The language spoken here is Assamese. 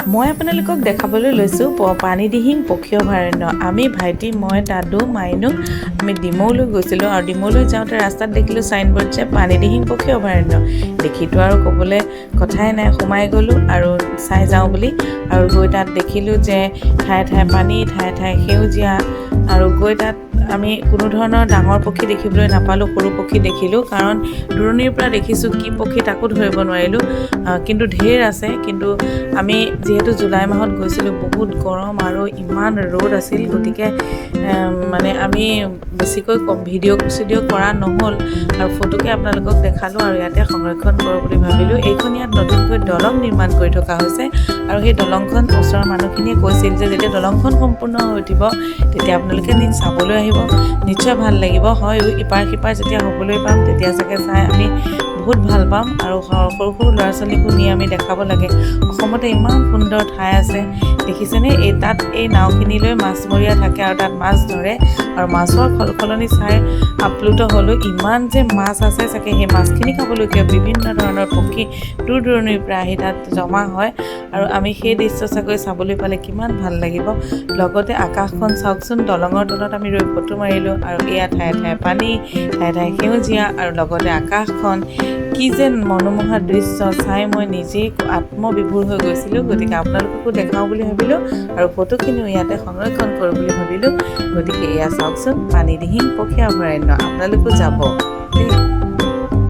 মই আপোনালোকক দেখাবলৈ লৈছোঁ পানীদিহিং পক্ষী অভয়াৰণ্য। আমি ভাইটি, মই, দাদু, মাইনু আমি ডিমৌলৈ গৈছিলোঁ আৰু ডিমৌলৈ যাওঁতে ৰাস্তাত দেখিলোঁ চাইনবোৰ্ড যে পানীদিহিং পক্ষী অভয়াৰণ্য। দেখিতো আৰু ক'বলৈ কথাই নাই, সোমাই গ'লোঁ আৰু চাই যাওঁ বুলি। আৰু গৈ তাত দেখিলোঁ যে ঠায়ে ঠায়ে পানী, ঠায়ে ঠায়ে সেউজীয়া। আৰু গৈ তাত আমি কোনো ধৰণৰ ডাঙৰ পক্ষী দেখিবলৈ নাপালোঁ, সৰু পক্ষী দেখিলোঁ। কাৰণ দূৰণিৰ পৰা দেখিছোঁ, কি পক্ষী তাকো ধৰিব নোৱাৰিলোঁ। কিন্তু ঢেৰ আছে। কিন্তু আমি যিহেতু জুলাই মাহত গৈছিলোঁ, বহুত গৰম আৰু ইমান ৰ'দ আছিল, গতিকে মানে আমি বেছিকৈ ভিডিঅ' চিডিঅ' কৰা নহ'ল আৰু ফটোকে আপোনালোকক দেখালোঁ আৰু ইয়াতে সংৰক্ষণ কৰোঁ বুলি ভাবিলোঁ। এইখন ইয়াত নতুনকৈ দলং নিৰ্মাণ কৰি থকা হৈছে আৰু সেই দলংখন ওচৰৰ মানুহখিনিয়ে কৈছিল যে যেতিয়া দলংখন সম্পূৰ্ণ হৈ উঠিব, তেতিয়া আপোনালোকে এদিন চাবলৈ আহিব, নিশ্চয় ভাল লাগিব। হয়, ইপাৰ সিপাৰ যেতিয়া হ'বলৈ পাম, তেতিয়া চাগে চাই আমি বহুত ভাল পাম। আৰু সৰু সৰু ল'ৰা ছোৱালীকো নি আমি দেখাব লাগে, অসমতে ইমান সুন্দৰ ঠাই আছে। দেখিছেনে, এই তাত এই নাওখিনি লৈ মাছমৰীয়া থাকে আৰু তাত মাছ ধৰে আৰু মাছৰ খলখলনি চাই আপ্লুত হ'লোঁ। ইমান যে মাছ আছে, চাগে সেই মাছখিনি খাবলৈকে বিভিন্ন ধৰণৰ পক্ষী দূৰ দূৰণিৰ পৰা আহি তাত জমা হয় আৰু আমি সেই দৃশ্য চাগৈ চাবলৈ পালে কিমান ভাল লাগিব। লগতে আকাশখন চাওকচোন। দলঙৰ তলত আমি ৰৈ ফটো মাৰিলোঁ আৰু এয়া ঠায়ে ঠায়ে পানী, ঠায়ে ঠায়ে সেউজীয়া আৰু লগতে আকাশখন, কি যে মনোমোহা দৃশ্য! চাই মই নিজেই আত্মবিভোৰ হৈ গৈছিলোঁ। গতিকে আপোনালোককো দেখাওঁ বুলি ভাবিলোঁ আৰু ফটোখিনিও ইয়াতে সংৰক্ষণ কৰোঁ বুলি ভাবিলোঁ। গতিকে এয়া চাওকচোন, পানীদিহিং পক্ষী অভয়াৰণ্য। আপোনালোকো যাব দেই।